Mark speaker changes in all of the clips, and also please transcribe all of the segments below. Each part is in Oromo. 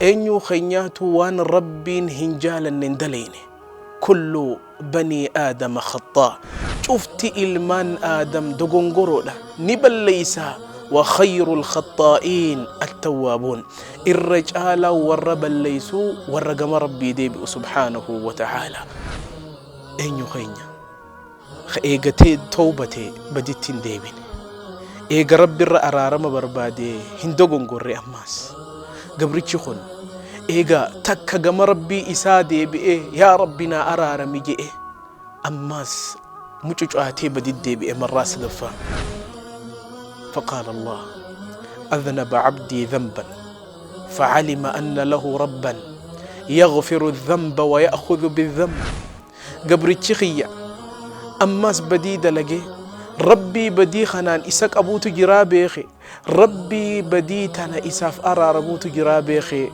Speaker 1: Eenyuu keenyaatu waan Rabbiin hin jaalanne hin dalayne? Kullu banii aadama khaxxaa, cufti ilmaan aadam dogongoroodha, ni balleeysa, wa khayrul khaxxaa'iin attawwaabuun, irra caalaan warra balleeysuu warra gama Rabbii deebi'u subhaanahu wa ta'aalaa. Eenyu keenya ka eegatee towbate baditti hin deebine? Eega Rabbirra araarama barbaade hin dogongorre ammaas. Gabrichi kun eega takka gama Rabbii isaa deebi'ee yaa Rabbi naa araarami je'e ammaas mucucaatee baditti deebi'e marraa sadaffaa. Faqaala Allah adhnaba abdii dhanban fa'alima anna lahu rabban yaghfiru dhanba wa ya'khudhu bidhanb. Gabrichi kiyya ammaas badii dalagee Rabbii badii kanaan isa qabuutu jiraa beekhe, Rabbii badii tana isaaf araaramuutu jiraa beekhe,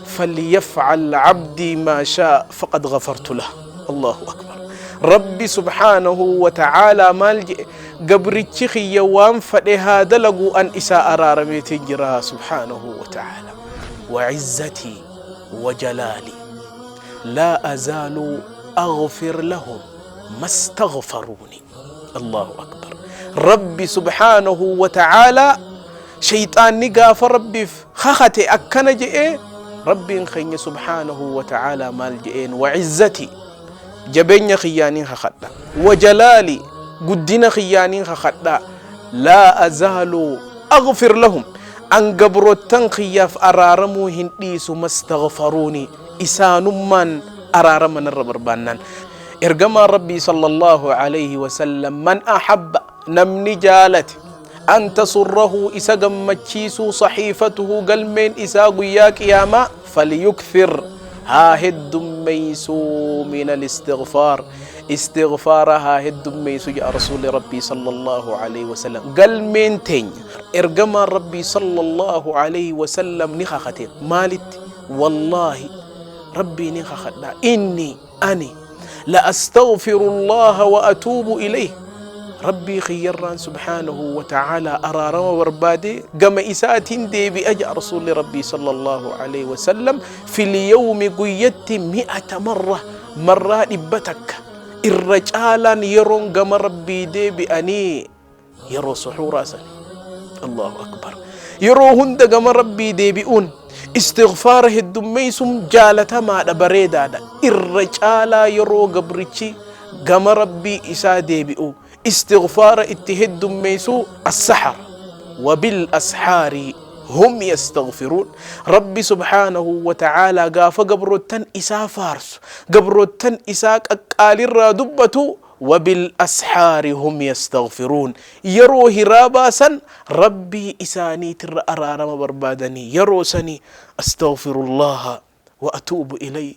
Speaker 1: falyaf'al abdii maa shaa faqad ghafartu lah. Allahu akbar. Rabbi subhaanahu wa ta'aalaa maal je'e? Gabrichi kiyya waan fadhe haa dalaguu an isaa araarameetiin jiraa subhaanahu wa ta'aalaa. Wa izzatii wa jalaalii. Laa azaalu aghfir lahum mastaghfaruuni. Allahu akbar. Rabbi subhaanahu wa ta'aalaa shayxaanni gaafa Rabbiif kakate akkana je'ee Rabbiin keenya subhaanahu wa ta'aalaa maal je'een? Wa izzati, jabeenya kiyyaaniin kakadha, wa jalaali, guddina kiyyaaniin kakadha, laa azaalu aghfir lahum, an gabrottan kiyyaaf araaramuu hin dhiisu, mastaghfaruuni, isaanummaan araarama narra barbaannaan. Ergamaan Rabbii sallallahu alayhi wasallam man ahabba, namni jaalate, an tasurrahu, isa gammachiisuu, sahiifatuhu, galmeen isaa guyyaa qiyaamaa, falyukthir, haa heddummeeysuu, min alistighfaar, istighfaara haa heddummeeysu jedha Rasuulli Rabbii sallallahu alayhi wasallam. Galmeen teenya ergamaan Rabbii sallallahu alayhi wasallam ni kakate. Maalitti? Wallaahi Rabbii ni kakadha, inni ani la astaghfirullaha wa atuubu ilayh, Rabbii kiyyarraan subhaanahu wa ta'aalaa araarama barbaadee gama isaatiin deebi'a jedha Rasuulli Rabbii sallallahu alayhi wa sallam. Fil yawmi, guyyatti, mi'ata marra, marraa 100. Irra caalaan yeroon gama Rabbii deebi'anii yeroo suhuuraa sani. Allahu akbar. Yeroo hunda gama Rabbii deebi'uun istighfaara heddummeessuun jaalatamaadha, bareedaadha. Irra caalaa yeroo gabrichi gama Rabbii isaa deebi'u istighfaara itti heddummeessu as-sahar, wabil ashaari hum yastaghfiruun. Rabbi subhaanahu wa ta'aalaa gaafa gabrottan isaa faarsu, gabrottan isaa qaqqaalirraa dubbatu, wabil ashaari hum yastaghfiruun, yeroo hiraabaa san Rabbii isaaniitirra araarama barbaadanii yeroo sani astaghfirullaha wa atuubu ilay.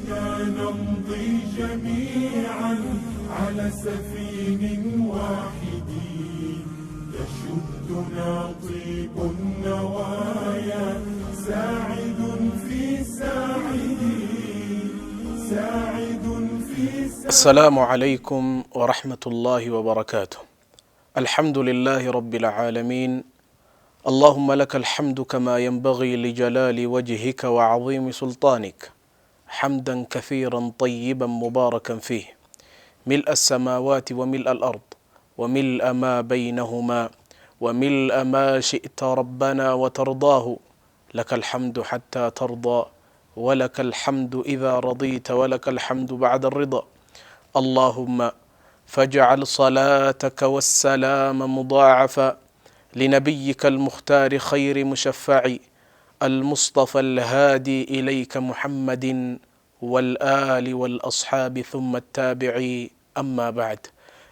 Speaker 2: نمضي جميعا على سفين واحد يشدنا طيب النوايا ساعد في ساعد ساعد في ساعد.
Speaker 1: السلام عليكم ورحمة الله وبركاته. الحمد لله رب العالمين. اللهم لك الحمد كما ينبغي لجلال وجهك وعظيم سلطانك، حمدا كثيرا طيبا مباركا فيه، ملء السماوات وملء الأرض وملء ما بينهما وملء ما شئت ربنا وترضاه، لك الحمد حتى ترضى، ولك الحمد إذا رضيت، ولك الحمد بعد الرضا. اللهم فاجعل صلاتك والسلام مضاعفا لنبيك المختار خير مشفع المصطفى الهادي إليك محمد والآل والأصحاب ثم التابعي. أما بعد،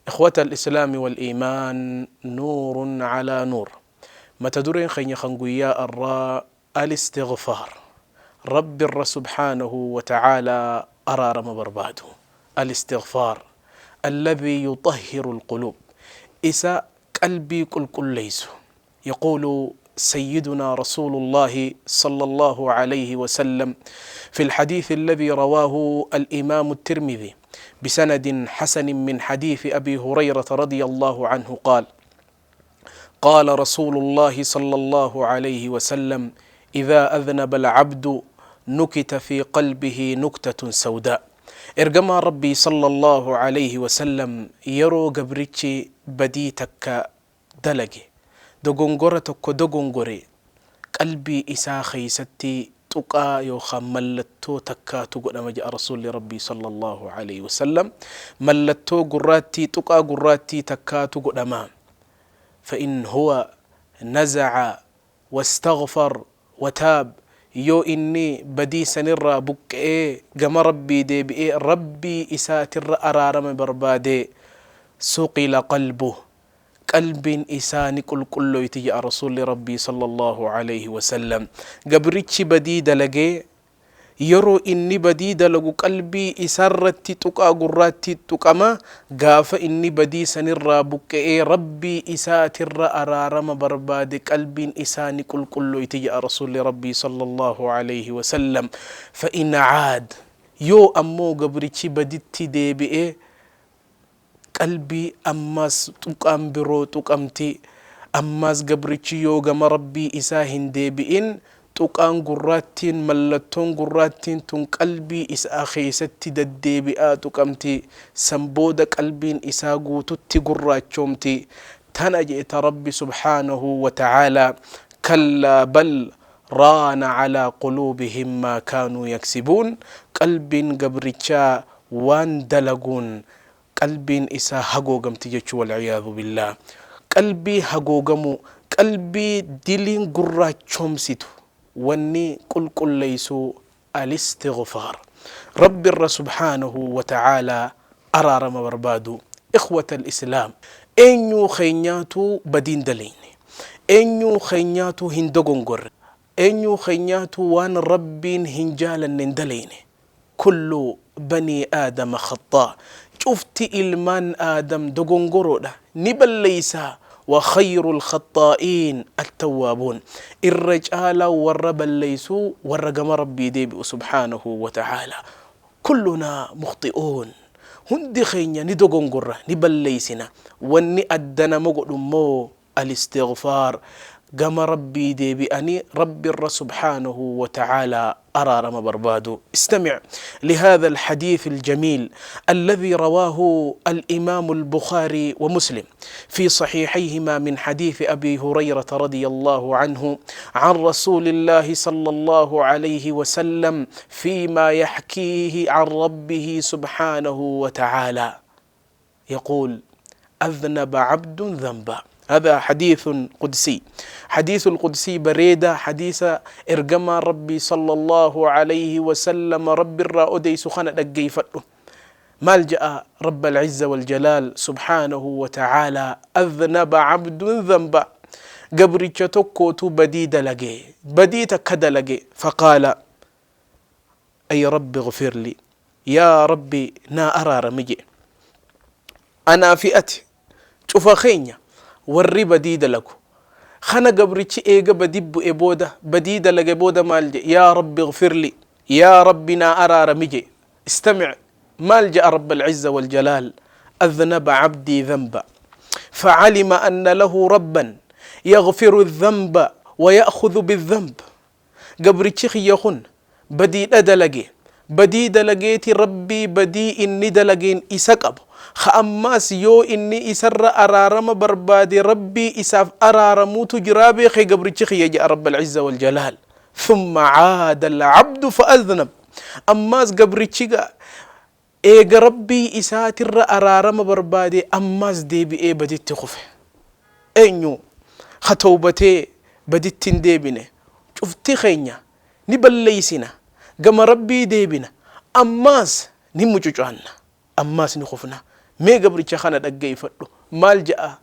Speaker 1: إخوة الإسلام والإيمان، نور على نور. Mata dureen keenya kan guyyaa arraa الاستغفار، Rabbi irra subhaanahu wa ta'aalaa araarama barbaadu. الاستغفار الذي يطهر القلوب، isa qalbii qulqulleeysu. يقول سيدنا رسول الله صلى الله عليه وسلم في الحديث الذي رواه الإمام الترمذي بسند حسن من حديث أبي هريرة رضي الله عنه قال: قال رسول الله صلى الله عليه وسلم: Idhaa adhnaba al'abdu nukita fi qalbihi nuktatun sawdaa. Ergamaan Rabbii sallallaahu aleyhi wasallam yeroo gabrichi badii takka dalage, dogongora tokko dogongore, qalbii isaa keeysatti tuqaa yookaan mallattoo takkaatu godhama jedha Rasuulli Rabbii sallallaahu aleyhi wasallam. Mallattoo gurraattii, tuqaa gurraattii takkaatu godhama. Fa in huwa naza'a wastaghfar wataab, yoo inni badii sanirraa buqqa'ee gama Rabbii deebi'ee Rabbii isaatirra araarama barbaade, suqila qalbuh, qalbiin isaa ni qulqulloyti je'a Rasuulli Rabbii sallallaahu aleyhi wasallam. Gabrichi badii dalagee Yeroo inni badii dalagu qalbii isaarratti tuqaa gurraattii tuqama, gaafa inni badii sanirraa buqqa'ee Rabbii isaatirra araarama barbaade qalbiin isaa ni qulqulloyti je'a Rasuulli Rabbii sallallaahu aleyhi wasallam. Fa in aad, yoo ammoo gabrichi baditti deebi'e qalbii ammaas tuqaan biroo tuqamti. Ammaas gabrichi yoo gama Rabbii isaa hin deebi'in tuqaan gurraattiin, mallattoon gurraattiin tun qalbii isaa keessatti daddeebi'aa tuqamti. San booda qalbiin isaa guututti gurraachoomti. Tana je'ta Rabbi subhaanahu wa ta'aalaa, Kallaa bal raana calaa quluubihim maa kaanuu yaksibuun, qalbiin gabrichaa waan dalaguun qalbiin isaa hagoogamti jechuu wal'iyaadhu billaah. Qalbii hagoogamuu, qalbii diliin gurraachoomsitu wanni qulqulleeysu al-istighfaar. Rabbirra subhaanahu wa ta'aalaa araarama barbaaduu. Ikhwata al-islaam, eenyuu keenyaatu badii hin daleyne? Eenyuu keenyaatu hin dogongorre? Eenyuu keenyaatu waan Rabbiin hin jaalanne hin daleyne? Kullu banii aadama khaxxaa, cufti ilmaan aadam dogongoroodha, ni balleeysa, wa khayrul khaxxaa'iin attawwaabuun, irra caalaan warra balleeysuu warra gama Rabbii deebi'u subhaanahu wa ta'aalaa. Kullunaa mukhxi'uun, hundi keenya ni dogongorra, ni balleeysina, wanni adda nama godhu immoo Al-istighfaar, gama Rabbii deebi'anii Rabbirra subhaanahu wa ta'aalaa araarama barbaaduu. Istami' lihaadha al-hadiith al-jamiil alladhii rawaahu al-imaamu al-Bukhaarii wa Muslim fii sahiihayhimaa min hadiithi Abii Hurayrata radiyallaahu anhu an Rasuulillaahi sallallaahu alayhi wa sallam fiimaa yahkiihi an Rabbihi subhaanahu wa ta'aalaa. يقول أذنب عبد ذنبا هذا حديث قدسي حديث القدسي بريدة حديث إرجما ربي صلى الله عليه وسلم ربي الرا أديس خنا دقيفته مالجأ رب العزة والجلال سبحانه وتعالى أذنب عبد ذنبا قبرتش tokkootu badii dalage badii takka dalage فقال أي رب اغفر لي yaa Rabbi naa araarami je'e. Anaa fi ati, cufa keenya, warri badii dalagu. Kana gabrichi eega badi bu'e booda, badii dalage booda maal je'e? Yaa Rabbi ighfir li, yaa Rabbi naa araarami je'e. Istami' maal je'a Rabb al-Izza wal Jalaal? Adhnaba abdii dhanba fa'alima anna lahu Rabban yaghfiru dhanba wa ya'khudhu bidhanb. Gabrichi kiyya kun badiidha dalage, badii dalageeti Rabbii badii inni dalageen isa qabu, ka ammaas yoo inni isarra araarama barbaade Rabbii isaaf araaramuutu jiraa beekhe gabrichi kiyya je'a Rabbal Izza wal Jalaal. Thumma aada al-abdu fa aznab. Ammaas gabrichi eega Rabbii isaatirra araarama barbaade ammaas deebi'ee baditti kufe. Eenyu ka towbatee baditti hin deebine? Cufti keenya ni balleeysina, gama Rabbii deebina, ammaas ni mucucaanna, ammaas ni kufna. Mee gabricha kana dhaggeeyfadhu, maal je'a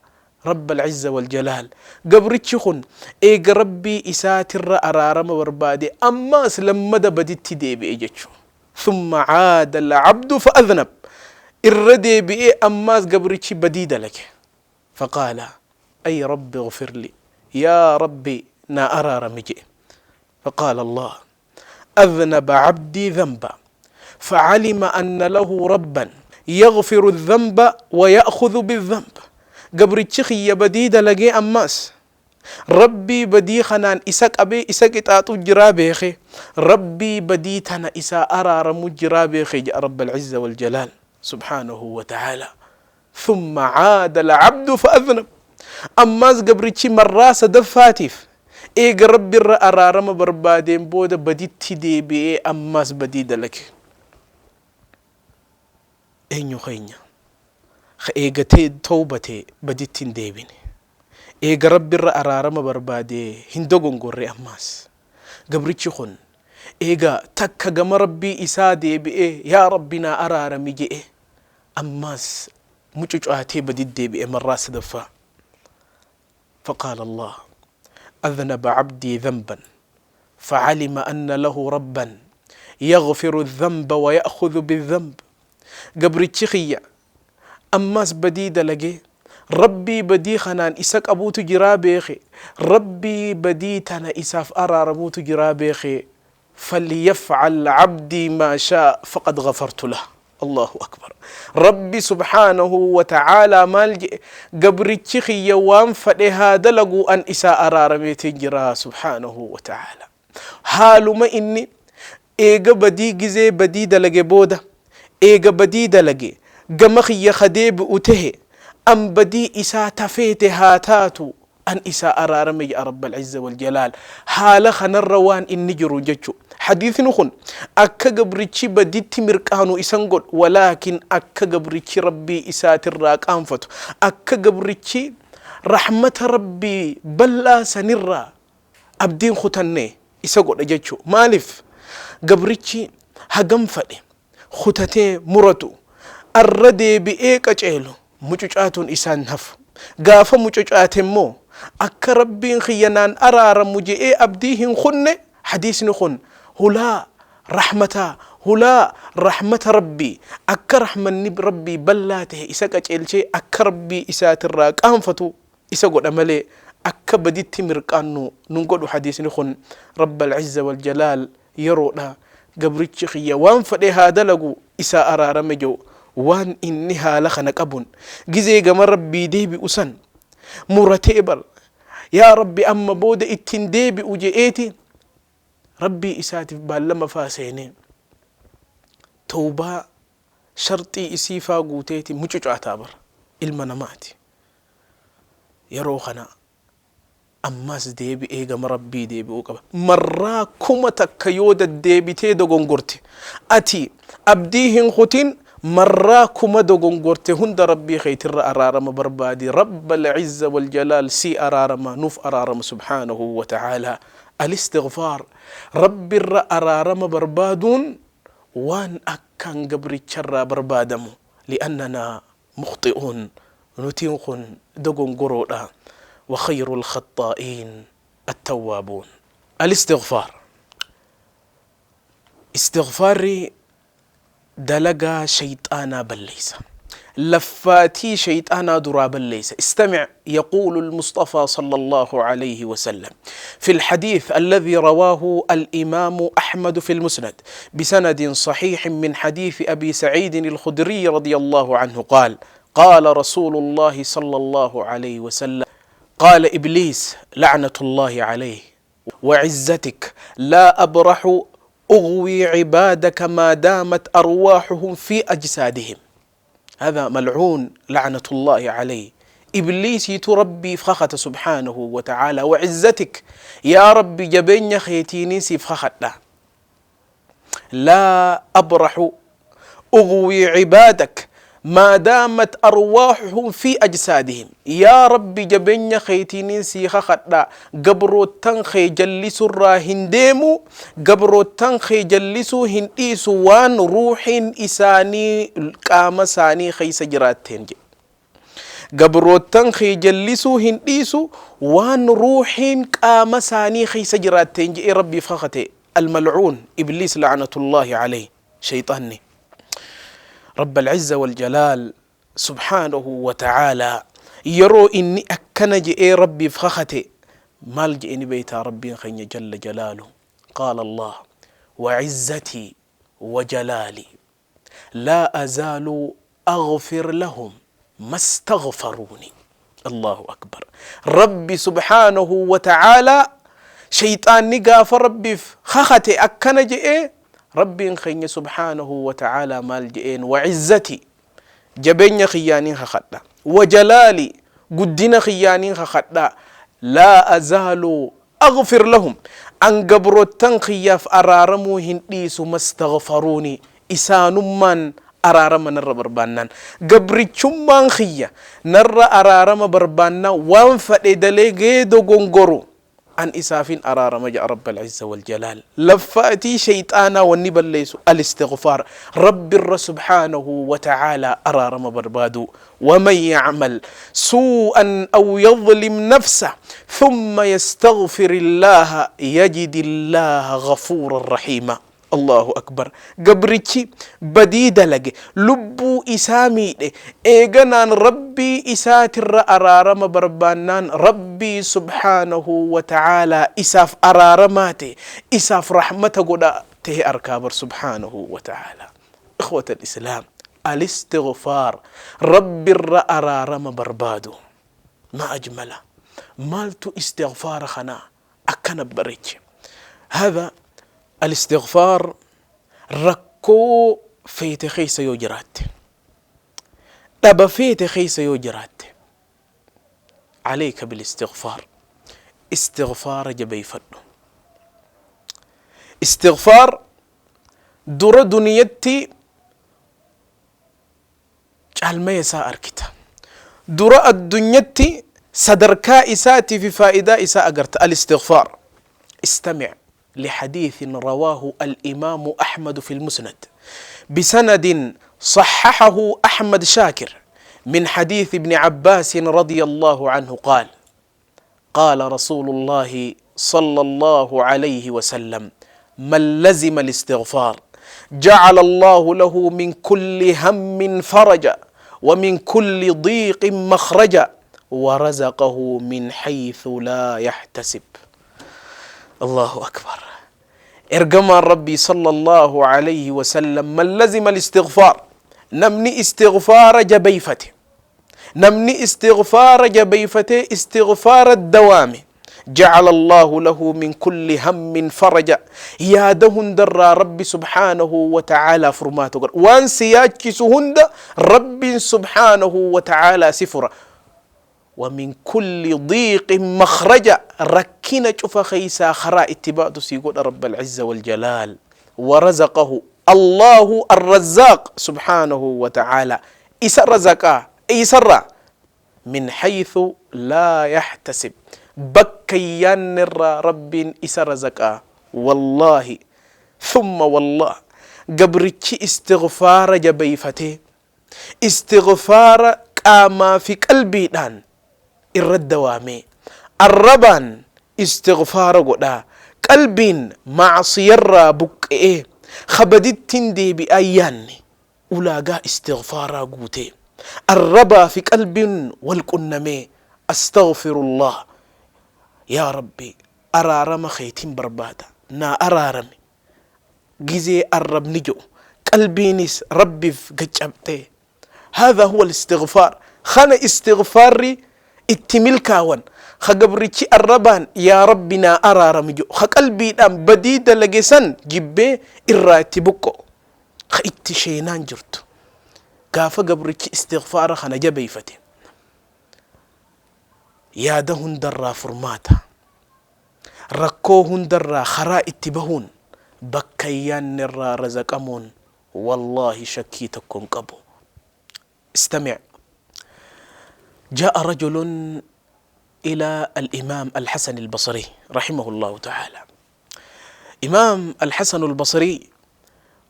Speaker 1: Rabbal Izza wal Jalaal? Gabrichi kun eega Rabbii isaatirra araarama barbaade ammaas lammada baditti deebi'e jechu. Thumma aada al-abdu fa-adhnab, irra deebi'ee ammaas gabrichi badii dalage. Faqaala, ay Rabbi ighfir li, yaa Rabbi naa araarami je'e. Faqaala Allah, adhnaba abdii dhanba, fa'alima anna lahu Rabban yaghfiru adh-dhanba wa ya'khudhu bidh-dhanb. Gabrichi kiyya badii dalagee ammaas. Rabbii badii kanaan isa qabee isa qixaaxu jiraa beeke, Rabbii badii tana isaa araaramu jiraa beeke jedha Rabb al-Izza wal Jalaal subhaanahu wa ta'ala. Thumma caada al-abdu fa'adhnab. Ammaas gabrichi marraa sadaffaatiif eega Rabbi irra araarama barbaadeen booda baditti deebi'ee ammaas badii dalage. Eenyu keenya ka eega tawbate baditti hin deebine? Eega Rabbi irra araarama barbaadee hin dogongorre ammaas? Gabrichi kun eega takka gama Rabbii isaa deebi'ee yaa Rabbi naa araarami je'e ammaas mucucaatee baditti deebi'e marraa sadaffaa. فقال الله: أذنب عبدي ذنبا فعلم أن له ربا يغفر الذنب ويأخذ بالذنب. Gabrichi kiyya ammaas badii dalagee Rabbii badii kanaan isa qabuutu jiraa beeke, Rabbii badii tana isaaf araaramuutu jiraa beeke. فليفعل عبدي ما شاء فقد غفرت له. Allahu akbar. Rabbi subhaanahu wa ta'aalaa maal jedhe? Gabrichi kiyya waan fadhe haa dalagu, an isaa araarameetiin jira subhaanahu wa ta'aalaa. Haaluma inni eega badii gizee badii dalage booda, eega badii dalage gama kiyya ka deebi'u tahe, an badii isaa tafeete haa taatu an isaa araarame jedha Rabbal Izza wal Jalaal. Haala kanarra waan inni jiru jechu. Hadiisni kun akka gabrichi baditti mirqaanu isan godhu, walaakin akka gabrichi Rabbii isaatirraa qaanfatu, akka gabrichi rahmata Rabbii bal'aa sanirraa abdiin kutanne isa godha jechu. Maaliif gabrichi hagam fadhe kutatee muratu, arra deebi'ee qaceelu, mucucaatuun isaan hafu. Gaafa mucucaate immoo akka Rabbiin kiyya naan araaramu je'ee abdii hin kunne. Hadiisni kun hulaa rahmataa, hulaa rahmata Rabbii, akka rahmanni Rabbii bal'aa ta'e isa qaceelchee akka Rabbii isaatirraa qaanfatu isa godha malee akka baditti mirqaannu nun godhu hadiisni kun. Rabbal Izza wal Jalaal yeroodha gabrichi kiyya waan fedhe haa dalagu isaa araarame jedhu, waan inni haala kana qabuun gizee gama Rabbii deebi'u san muratee bar yaa Rabbi amma booda ittiin deebi'u je'eeti Rabbii isaatiif baallama faa seenee tawbaa sharxii isii faa guuteeti mucucaataa bar ilma namaati. Yeroo kana ammas deebi'ee gama Rabbii deebi'uu qaba. Marraa 1000 yoo deddeebitee dogongorte ati abdii hin kutin. Marraa 1000 dogongorte hunda Rabbii keetirra araarama barbaadi. Rabbal Izza wal Jalaal sii araarama, nuuf araarama subhaanahu wa ta'aalaa. Al-istighfaar, Rabbirra araarama barbaaduun waan akkaan gabricharraa barbaadamu, li'annanaa mukhxi'uun, nutiin kun dogongoroodha, wa khayrul khaxxaa'iin attawwaabuun. Al-istighfaar, istighfaarri dalagaa shayxaanaa balleeysa, laffaatii shayxaanaa duraa balleeysa. استمع، يقول المصطفى صلى الله عليه وسلم في الحديث الذي رواه الإمام أحمد في المسند بسند صحيح من حديث أبي سعيد الخدري رضي الله عنه قال: قال رسول الله صلى الله عليه وسلم: قال إبليس لعنة الله عليه: وعزتك لا أبرح أغوي عبادك ما دامت أرواحهم في أجسادهم. هذا ملعون لعنة الله عليه. إبليس Rabbiif kakate سبحانه وتعالى. وعزتك يا ربي jabeenya keetiin siif kakadha, لا أبرح أغوي عبادك ما دامت أرواحهم في أجسادهم. يا ربي jabeenya keetiin sii kakadha, gabroottan kee jallisurraa hin deemu, gabroottan kee jallisuu hin dhiisu waan ruuxiin isaanii qaama isaanii keessa jiraatteen jedhe. Gabroottan kee jallisuu hin dhiisu waan ruuxiin qaama isaanii keessa jiraatteen jedhee Rabbiif kakate الملعون إبليس لعنة الله عليه. شيطاني رب العزة والجلال سبحانه وتعالى yeroo inni akkana je'ee Rabbiif kakate maal je'eni beeytaa? Rabbiin keenya جل جلاله قال الله: وعزتي وجلالي لا أزال أغفر لهم ما استغفروني. Allahu akbar. Rabbi subhaanahu wa ta'aalaa shayxaanni gaafa Rabbiif kakate akkana je'ee, Rabbiin keenya subhaanahu wa ta'aalaa maal je'een? Wa izzati, jabeenya kiyyaaniin kakadha, wa jalaali, guddina kiyyaaniin kakadha, laa azaalu aghfir lahum, an gabrottan kiyyaaf araaramuu hin dhiisu, mastaghfaruuni, isaanummaan araarama narra barbaannaan, gabrichummaan kiyya narra araarama barbaannaan, waan fadhe dalagee dogongoru an isaafin araarama ja'a Rabbal Izza wal Jalaal. Laffaatii shayxaanaa wanni balleessu al-istighfaar, Rabbirra subhaanahu wa ta'aalaa araarama barbaaduu. Waman ya'mal suu'an aw yadhlim nafsah thumma yastaghfirillaaha yajidillaaha ghafuuran rahiima. Allahu akbar. Gabrichi badii dalage, lubbuu isaa miidhe, eeganaan Rabbii isaatirra araarama barbaannaan Rabbii subhaanahu wa ta'aalaa isaaf araaramaa ta'e, isaaf rahmata godhaa ta'e arkaa bar subhaanahu wa ta'aalaa. Ikhwata al-Islaam, al-istighfaar, Rabbirra araarama barbaadu. Ma ajmala. Maaltu istighfaara kana akkana bareeche? Hadha al-istighfaar, rakkoo feete keessa yoo jiraatte, dhaba feete keessa yoo jiraatte, alayka bil-istighfaar, istighfaara jabeeffadhu. Istighfaar dura duniyatti caalmaya isaa arkita. Dura addunyatti sadarkaa isaatii fi faayidaa isaa agarta. Al-istighfaar. Istami' لحديث رواه الإمام أحمد في المسند بسند صححه أحمد شاكر من حديث ابن عباس رضي الله عنه قال: قال رسول الله صلى الله عليه وسلم: من لزم الاستغفار جعل الله له من كل هم فرجا، ومن كل ضيق مخرجا، ورزقه من حيث لا يحتسب. الله أكبر. Ergamaan Rabbii صلى الله عليه وسلم، من لزم الاستغفار، namni istighfaara jabeeyfate, namni istighfaara jabeeyfatee istighfaara dawaame، جعل الله له من كل هم فرجا، yaada hundarraa Rabbi subhaanahu wa ta'aalaa furmaata godha. Waan si yaachisu hunda Rabbiin subhaanahu wa ta'aalaa si fura. ومن كل ضيق مخرجا، rakkina cufa keeysaa karaa itti baatu sii godha رب العزة والجلال. ورزقه الله الرزاق سبحانه وتعالى isa razaqaa isarraa من حيث لا يحتسب، bakka yaannirraa Rabbiin isa razaqaa. والله ثم والله، gabrichi istighfaara jabeeyfatee istighfaara qaamaa fi qalbiidhaan irra dawaamee, arrabaan istighfaara godhaa, qalbiin macsiyarraa buqqe'ee kabadittiin deebi'aa yaanne, ulaagaa istighfaaraa guutee, arrabaa fi qalbiin wal qunnamee, أستغفر الله، yaa Rabbi, araarama keetiin barbaada, naa araarame, gizee arrabni jedhu, qalbiinis Rabbiif gaccabxee, هذا هو الاستغفار. Kana istighfaarri itti milkaawan, ka gabrichi arrabaan yaa Rabbi naa araarame jedhu, ka qalbiidhaan badii dalage san jibbee irraa itti buqqo, ka itti sheenaan jirtu. Gaafa gabrichi istighfaara kana jabeeyfate, yaada hundarraa furmaata, rakkoo hundarraa karaa itti bahuun, bakka yaannirraa razaqamuun, wallaahi shakkii tokko hin qabu. استمع، جاء رجل إلى الإمام الحسن البصري رحمه الله تعالى. إمام الحسن البصري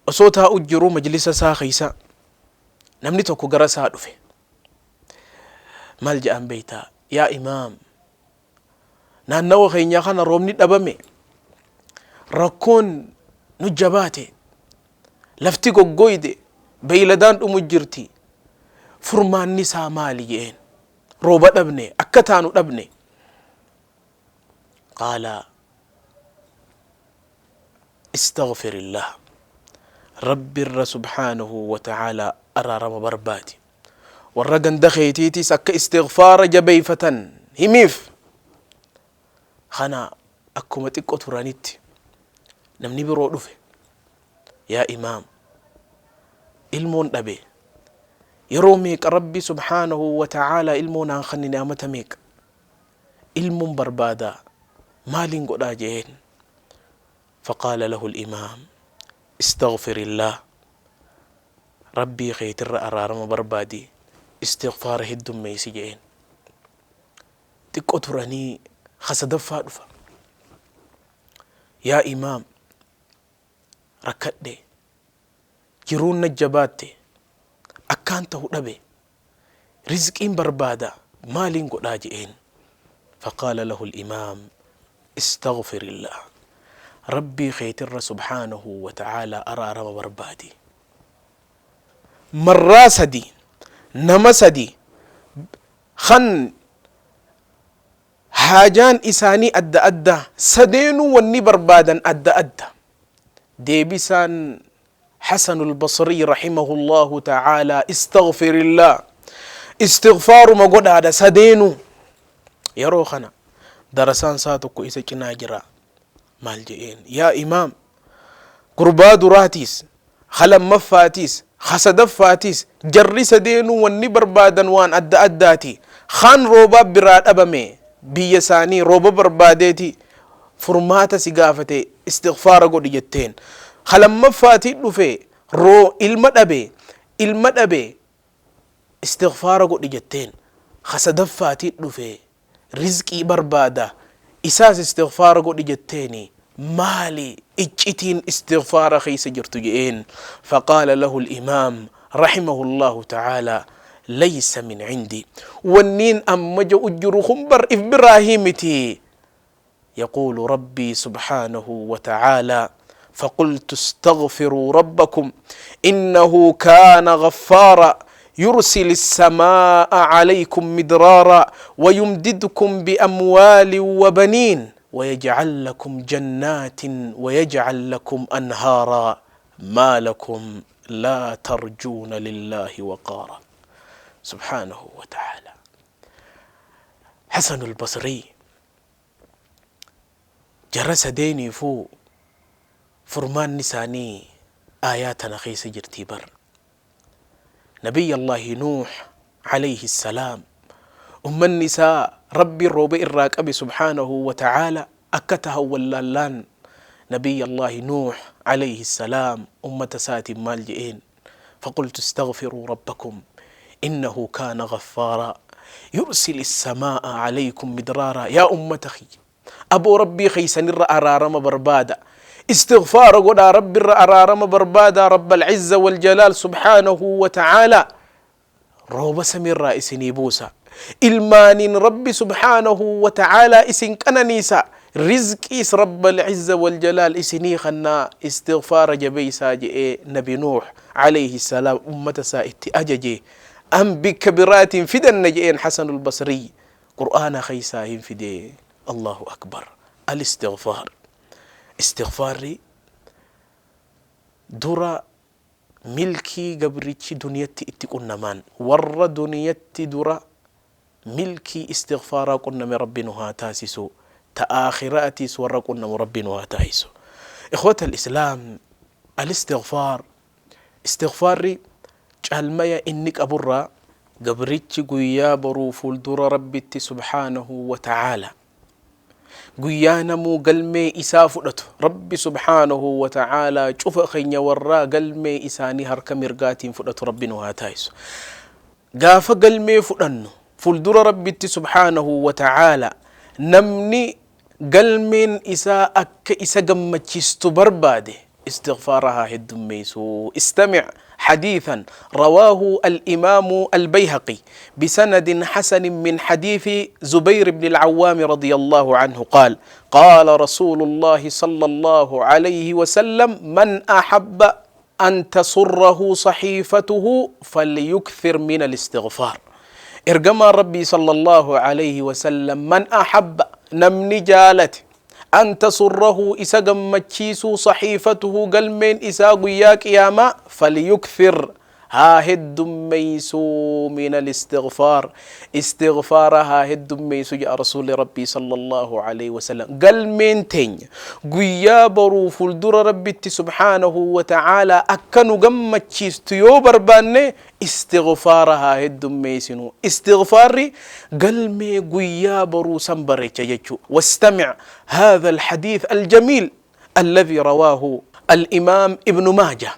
Speaker 1: osoo taa'u jiruu majlisa isaa keessa, namni tokko gara isaa dhufe. Maal jedhan beeytaa? Yaa imaam, naannawa keenyaa kana roobni dhabame, rakkoon nu jabaate, lafti goggoyde, beeyladaan dhumu jirti, furmaanni isaa maali jeen. Rooba dhabne, akka taanu dhabne. قال: استغفر الله، Rabbi irra subhaanahu wa ta'aalaa araarama barbaadi. Warra ganda keetiitis akka istighfaara jabeeyfatan himiif. Kana akkuma xiqqo turanitti namni biroo dhufe, yaa imaam, ilmoon dhabe, yeroo meeqa Rabbi subhaanahu wa ta'aalaa ilmoo naan khannine, amata meeqa ilmoon barbaada, maaliin godhaa jeen. Faqaala lahu al-imaam: istaghfir illaah, Rabbii keetirra araarama barbaadi, istighfaara heddummeeysi jeen. Xiqqo turanii ka sadaffaa dhufa. Yaa imaam, rakkadhe, jiruun na jabaatte, akkaan tahu dhabe, rizqiin barbaada, maaliin godhaa je'een. Faqaala lahu al-imaam: istaghfirillah, Rabbii keetirra subhaanahu wa ta'aalaa araarama barbaadi. Marraa sadi, nama sadi kan haajaan isaanii adda adda, sadeenuu wanni barbaadan adda adda. Deebisaan Hasanul Basrii rahimahullahu ta'aalaa istaghfirillah, istighfaaruma godhaadha sadeenuu. Yeroo kana darasaan isaa tokko isa cinaa jira. Maal je'een? Yaa imaam, gurbaa duraatiis, ka lammaffaatiis, ka sadaffaatiis, jarri sadeenuu wanni barbaadan waan adda addaati. Kaan roobaa biraa dhabame, biyya isaanii rooba barbaadeeti furmaata si gaafate, istighfaara godhi jetteen. Ka lammaffaatii dhufe roo ilma dhabe, ilma dhabe, istighfaara godhi jetteen. Ka sadaffaatii dhufe rizqii barbaada, isaas istighfaara godhi jetteeni. Maali iccitiin istighfaara keessa jirtu je'een? Faqaala lahu al-imaam rahimahullahu ta'ala: laysa min cindi, wanniin amma je'u jiru kun bar if biraa miti. يقول ربي سبحانه وتعالى: فقلت استغفروا ربكم إنه كان غفارا يرسل السماء عليكم مدرارا ويمددكم بأموال وبنين ويجعل لكم جنات ويجعل لكم أنهارا ما لكم لا ترجون لله وقارا. سبحانه وتعالى. حسن البصري jara sadeeniifuu furmaanni isaanii aayaa tana keessa jirtii bar. Nabiy Allaahi Nuuh alayhi salaam, ummanni isaa Rabbiin rooba irraa qabe subhaanahu wa ta'aala, akka tahan wallaallaan, Nabiy Allaahi Nuuh alayhi salaam ummata isaatiin maal je'een? فقلت استغفروا ربكم إنه كان غفارا يرسل السماء عليكم مدرارا. Yaa ummata kiyya, aboo Rabbii keeysanirra araarama barbaada, istighfaara godhaa, Rabbirra araarama barbaada. Rabb alcizza waljalaal subhaanahu wa ta'aalaa rooba samiirraa isinii buusa, ilmaaniin Rabbi subhaanahu wa ta'aalaa isin qananiisa, rizqiis Rabb alcizza waljalaal isinii kannaa, istighfaara jabeeysaa je'ee Nabi Nuuh alayhi salaam ummata isaa itti ajaje. An bikka biraatiin fidanna je'een. Hasanul Basriy Qur'aana keeysaa hin fide. Allahu akbar! Al-istighfaar, istighfaarri dura milkii gabrichi duniyatti itti qunnamaan. Warra duniyatti dura milkii istighfaaraa qunname Rabbi nu haa taasisu, ta aakhiraatiis warra qunnamu Rabbi nu haa taasisu. Ikhwata al-islaam, al-istighfaar, istighfaarri caalmaya inni qaburraa, gabrichi guyyaa boruu fuuldura Rabbitti subhaanahu wa ta'aala, guyyaa namuu galmee isaa fudhatu, Rabbi subhaanahu wa ta'aalaa cufa keenya warraa galmee isaanii harka mirgaatiin fudhatu Rabbi nu haa taasisu. Gaafa galmee fudhannu fuuldura Rabbitti subhaanahu wa ta'aalaa, namni galmeen isaa akka isa gammachiistu barbaade istighfaara haa heddummeessu. استمع حديثا رواه الإمام البيهقي بسند حسن من حديث زبير بن العوام رضي الله عنه قال: قال رسول الله صلى الله عليه وسلم: من أحب أن تسره صحيفته فليكثر من الاستغفار. Ergamaan Rabbii صلى الله عليه وسلم، من أحب، namni jaalate، أن تسره، isa gammachiisuu، صحيفته، galmeen isaa guyyaa qiyaamaa، فليكثر Haa heddummeeysuu min al-istighfaar, istighfaara haa heddummeeysu ja'a Rasuulli Rabbii sallallaahu aleyhi wasallam. Galmeen teenya guyyaa boruu fuuldura Rabbitti subhaanahu wa ta'aalaa akka nu gammachiistu yoo barbaanne istighfaara haa heddummeeysinu. Istighfaarri galmee guyyaa boruu san bareecha jechuu. Wastami' haadha al-hadiith al-jamiil alladhii rawaahu al-imaam ibnu Maajah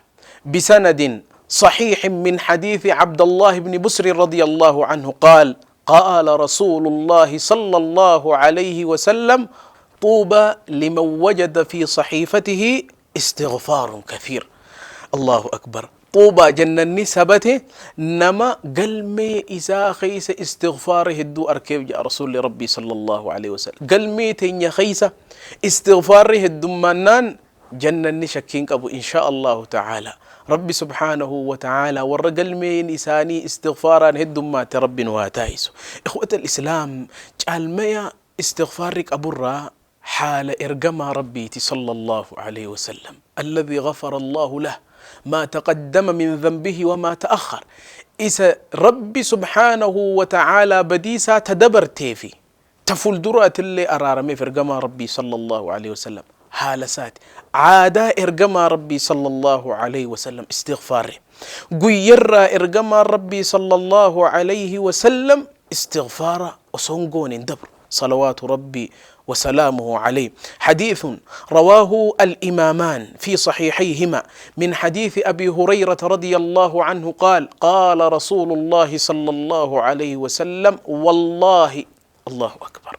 Speaker 1: بسند صحيح من حديث عبد الله بن بسر رضي الله عنه قال: قال رسول الله صلى الله عليه وسلم: طوبى لمن وجد في صحيفته استغفار كثير. الله أكبر. طوبى جنني سبته نما قلمي إسا خيس استغفاره هدو أركيب جاء رسول ربي صلى الله عليه وسلم. قلمي تنيا خيس استغفاره هدو منان جنني شكين أبو إن شاء الله تعالى. ربي سبحانه وتعالى ورقل مين إساني استغفارا هدو ما تربي واتايسو. إخوة الإسلام، جعل استغفارك أبو الرا حال إرقما ربي صلى الله عليه وسلم الذي غفر الله له ما تقدم من ذنبه وما تأخر. إذا ربي سبحانه وتعالى بديسا تدبر تيفي تفول درات اللي أرارمي في إرقما ربي صلى الله عليه وسلم. حالسات عادة إرقما ربي صلى الله عليه وسلم استغفاره قيرا إرقما ربي صلى الله عليه وسلم استغفاره وصنقون دبر صلوات ربي وسلامه عليه. حديث رواه الإمامان في صحيحيهما من حديث أبي هريرة رضي الله عنه قال: قال رسول الله صلى الله عليه وسلم: والله، الله أكبر،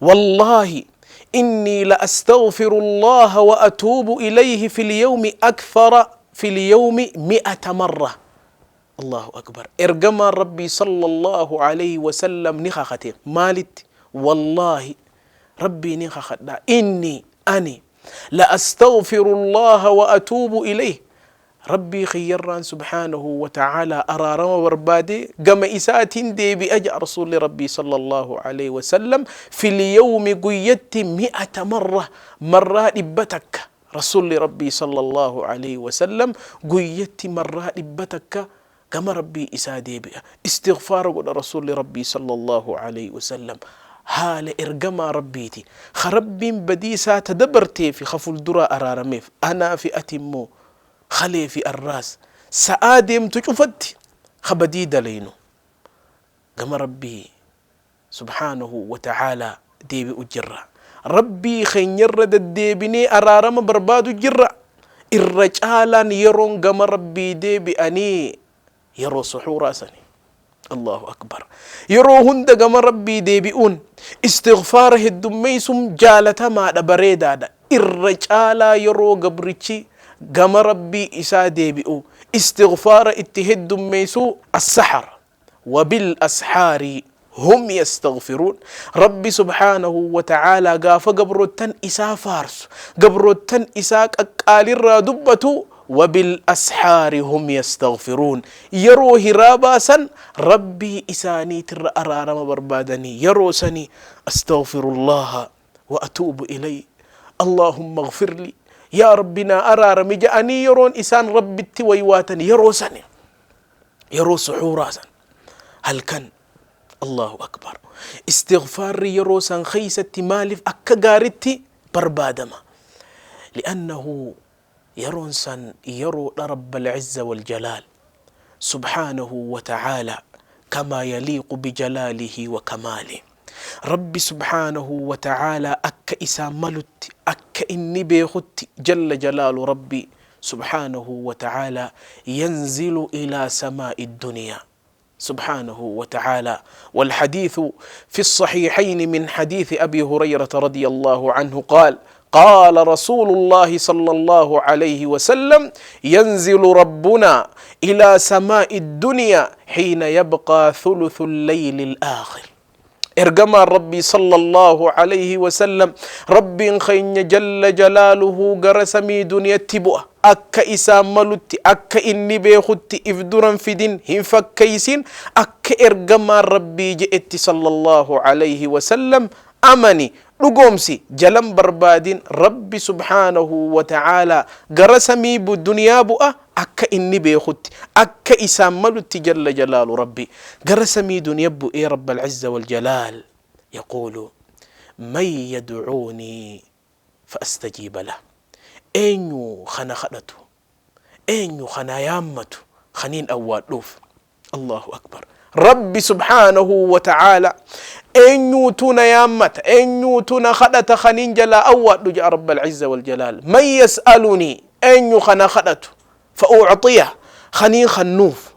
Speaker 1: والله إني لأستغفر الله وأتوب إليه في اليوم أكثر في اليوم 100 مرة. الله أكبر. إرجما ربي صلى الله عليه وسلم نخختي مالت والله ربي نخخت إني أني لأستغفر الله وأتوب إليه. ربي خيران سبحانه وتعالى أرارم وربادي قم إساتين دي بأجأ رسول ربي صلى الله عليه وسلم في اليوم قيدت 100 مرة مرة إبتك رسول ربي صلى الله عليه وسلم قيدت مرة إبتك كما ربي إسادي بها استغفار رسول ربي صلى الله عليه وسلم. حال إرجما ربيتي خرب بديسا تدبرتي في خفل درا أرارميف أنا في أتمو خلي في الراس سآدم تشوفت خبدي دلينو كما ربي سبحانه وتعالى ديبي أجرة ربي خينير ديبني أرارم بربادو جرة الرجالا يرون كما ربي ديبي أني يرو سحورا سني. الله أكبر. يرو هند كما ربي ديبئون استغفاره الدميسم جالتا ما دبريدا الرجالا يرو قبرتي كما ربي إسا ديبئو استغفار اتهد ميسو السحر وبالأسحار هم يستغفرون. ربي سبحانه وتعالى قاف قبرتن إسا فارس قبرتن إسا قال الرادبة وبالأسحار هم يستغفرون. يرو هراباسا ربي إساني تر أرارم بربادني يرو سني أستغفر الله وأتوب إليه اللهم اغفر لي يا ربنا أرارم جاءني يرون إسان ربي التويواتني يرو سني يرو سحوراسا هل كان الله أكبر. استغفار يروسا خيسة مالف أكا بربادما لأنه يرونسا يرو رب العزة والجلال سبحانه وتعالى كما يليق بجلاله وكماله. ربي سبحانه وتعالى أك إسا ملت أك إني بيخت جل جلال ربي سبحانه وتعالى ينزل إلى سماء الدنيا سبحانه وتعالى. والحديث في الصحيحين من حديث أبي هريرة رضي الله عنه قال: قال رسول الله صلى الله عليه وسلم: ينزل ربنا إلى سماء الدنيا حين يبقى ثلث الليل الآخر. إرجما ربي صلى الله عليه وسلم ربي خين جل جلاله قرسمي دنيا تبوء أكا إسا ملت أكا إني بيخت إفدرا في دين هم فكيسين أكا إرجما ربي جئت صلى الله عليه وسلم أمني رقومسي جلم بربادين ربي سبحانه وتعالى قرسمي بالدنيا بؤة Akka inni beekutti, akka isaan malutti jalla jalaalu Rabbi gara samii duniya bu'ee Rabbal izza wal jalaal yaquulu man yad'uunii fa astajiiba lah, eenyu kana kadhatu, eenyu kana yaammatu kaniin awwaadhuuf. Allahu akbar. Rabbi subhaanahu wa ta'aala eenyuutu na yaammata, eenyuutu na kadhata kaniin jalaa awwaadhu ja'a Rabbal izza wal jalaal. Man yas'alunii, eenyu kana kadhatu, fa u'xiya, kaniin kannuuf.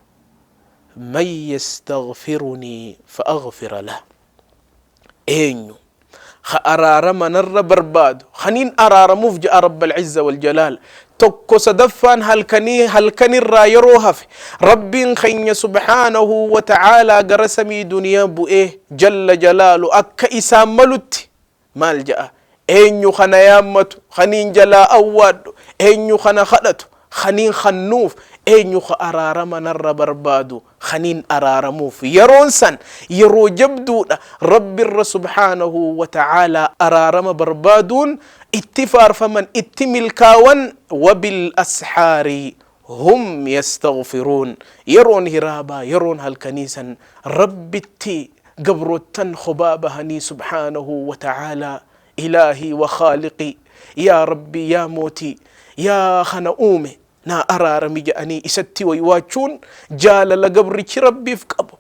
Speaker 1: Man yastaghfirunii fa aghfira lah, eenyu ka araarama narra barbaadu kaniin araaramuuf ja'a Rabbal izza wal jalaal. Tokko sadaffaan halkanii halkanirraa yeroo hafe Rabbiin keenya subhaanahu wa ta'aalaa gara samii duniyaa bu'ee jalla jalaalu akka isaan malutti maal ja'a? Eenyu kana yaammatu kaniin jalaa awwaadhu, eenyu kana kadhatu kaniin kannuuf, eenyu ka araarama narra barbaadu kaniin araaramuuf. Yeroon san yeroo jabduudha. Rabbirra subhaanahu wa ta'aalaa araarama barbaaduun itti faarfaman, itti milkaawan. Wabil ashaari hum yastaghfiruun. Yeroon hiraabaa, yeroon halkanii san Rabbitti gabroottan kophaa bahanii subhaanahu wa ta'aalaa ilaahii wa khaaliqii, yaa Rabbii, yaa mootii, yaa kana uume, naa araarami jedhanii isatti waywaachuun jaalala gabrichi Rabbiif qabu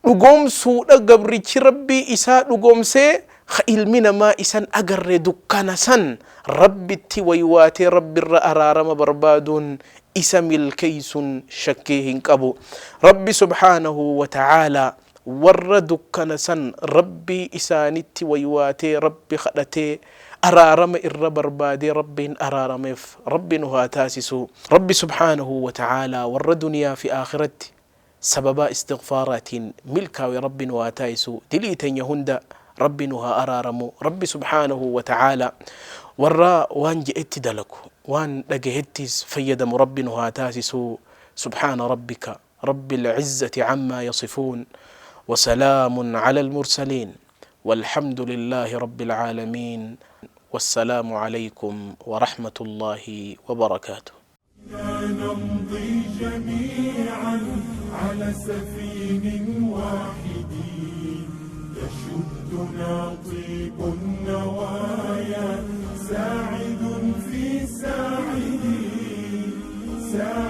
Speaker 1: dhugoomsuudha. Gabrichi Rabbii isaa dhugoomsee ka ilmi namaa isan agarre dukkana san Rabbitti waywaatee Rabbirra araarama barbaaduun isa milkeeysun shakkii hin qabu. Rabbi subhaanahu wa ta'aalaa warra dukkana san Rabbii isaanitti waywaatee Rabbi kadhatee araarama irra barbaadee Rabbiin araarameef Rabbi nu haa taasisu. Rabbi subhaanahu wa ta'aalaa warra duniyaa fi aakhiratti sababaa istighfaaraatiin milkaawe Rabbi nu haa taasisu. Dilii teenya hunda Rabbi nu haa araaramu. Rabbi subhaanahu wa ta'aalaa warra waan je'etti dalagu, waan dhagahettis fayyadamu Rabbi nu haa taasisu. Subhaana rabbika rabbil izzati ammaa yasifuun wa salaamun alal mursaliin walhamdulillaahi rabbil aalamiin. Wassalaamu alaykum wa rahmatullaahi wa barakaatuh.
Speaker 2: نمضي جميعا على سفين واحد تشدنا طيب النوايا، ساعد في ساعد، ساعد.